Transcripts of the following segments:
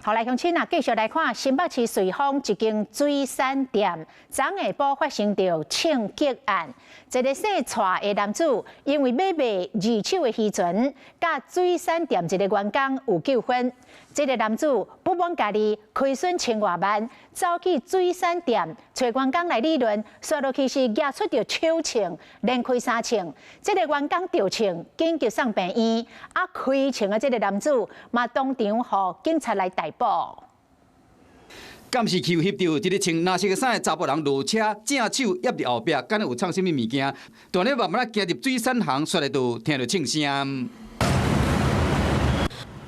好來，鄉親啊，繼續來看新北市瑞芳一間水產店，昨下晡發生著槍擊案，一个姓蔡的男子因為買賣二手的漁船，佮水產店一个員工有糾紛。這个男子不滿家己虧損千外萬，走去水產店揣員工來理論，煞落去是舉出著手槍，連開三槍。這个員工著槍，緊急送病院，啊，開槍的這个男子嘛當場予警察來逮捕。監視器有翕著一个穿藍色衫的查埔人落車，正手挹佇後壁，敢若有藏啥物物件。蹛咧慢慢仔行入水產行，煞來就聽著槍聲。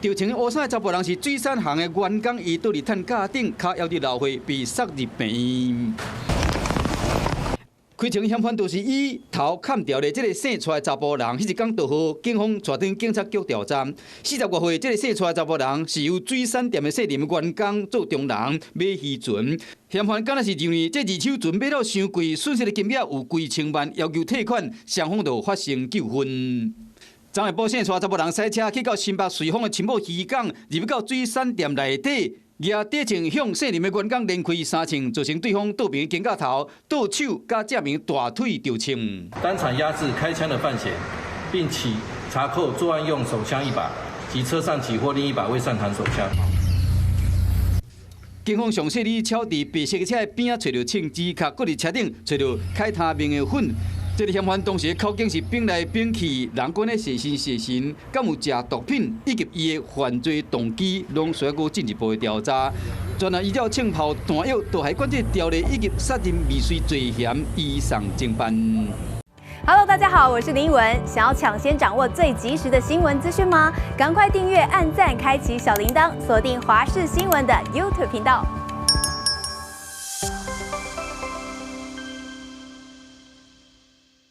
著槍烏衫的查埔人是水產行的員工，伊倒佇擔架頂，跤枵佇流血，被送入病院。開槍嫌犯就是以頭砍掉的這个姓蔡的查埔人，彼一工就予警方帶轉警察局調查。40外歲，這个姓蔡的查埔人是由水產店的卸任員工做中人買漁船。嫌犯敢若是認為這二手船買了傷貴，損失的金額有幾千萬，要求退款，雙方就發生糾紛。昨下晡姓蔡查埔人駛車去到新北瑞芳的深寶漁港，入到水產店內底，舉短槍向卸任的員工連開三槍，造成對方倒平肩胛頭、倒手佮這名大腿著槍。當場押至開槍的犯嫌，並起查扣作案用手槍一把及車上起獲另一把未上膛手槍。警方上細膩巧佇白色車的邊仔揣著槍支，閣佇車頂揣著開他命的粉。這个嫌犯當時口徑是反來反去，人講咧細心細心，敢有食毒品，以及伊的犯罪動機，攏需要閣進一步的調查。專案依照槍炮彈藥、盜害管制條例以及殺人未遂罪嫌，移送偵辦。 Hello，大家好，我是林文。想要搶先掌握最及時的新聞資訊嗎？趕快訂閱、按讚、開啟小鈴鐺，鎖定華視新聞的 YouTube 頻道。